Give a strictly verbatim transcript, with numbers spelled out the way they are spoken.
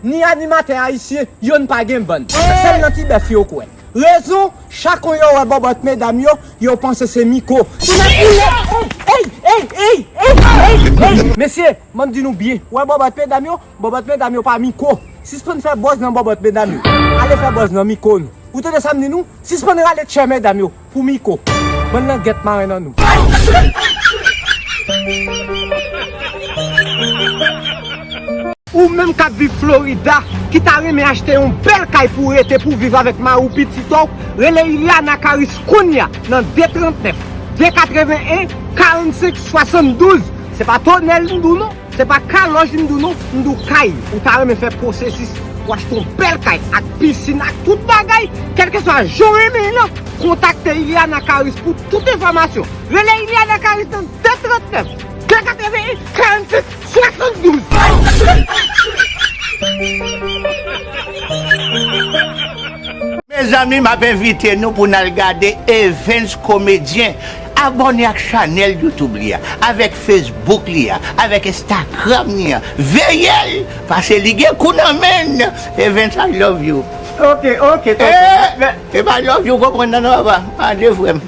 Ni animatè ayisyen, youn pa gen bann. Se sèl nan ti bèf yo kwè. Rezon, chak yon yo wè bòbòt medam yo, yo panse se Miko. Ey, ey, ey, ey, ey, ey, ey. Mesye, m ap di nou byen, wè bòbòt medam yo, bòbòt medam yo pa Miko. Sispann fè bòz nan bòbòt medam yo. Ale fè bòz nan Miko nou. Ou tande sa m di nou? Sispann rale tchè medam yo pou Miko. Bann langèt maren nan nou. Ou menm k ap viv Florida, ki ta renmen achte yon bèl kay pou w rete, pou w viv avèk mari w, pitit w, rele Iliana Caris kounye a nan de trannèf, de katreven en, karannsenk, swasanndouz. Se pa tonèl m di w non, se pa kalòj m di w non, m di w kay. Ou ta renmen fè pwosesis pou achte yon bèl kay ak pisin, ak tout bagay, kèlkeswa jan w renmen l lan, kontakte Iliana Caris pou tout enfòmasyon. Rele Iliana Caris nan de trannèf, de katreven en, karannsenk, swasanndouz. Mezanmi, m ap envite nou pou n al gade Evens Komedyen. Abòne ak chanèl YouTube li a, avèk Facebook li a, avèk Instagram li a. Veye l, paske li gen kou nan men l. Evens, I love you. Ok, ok, tonton. Eh, epa I love you, konprann nan non, papa. Ade frè m.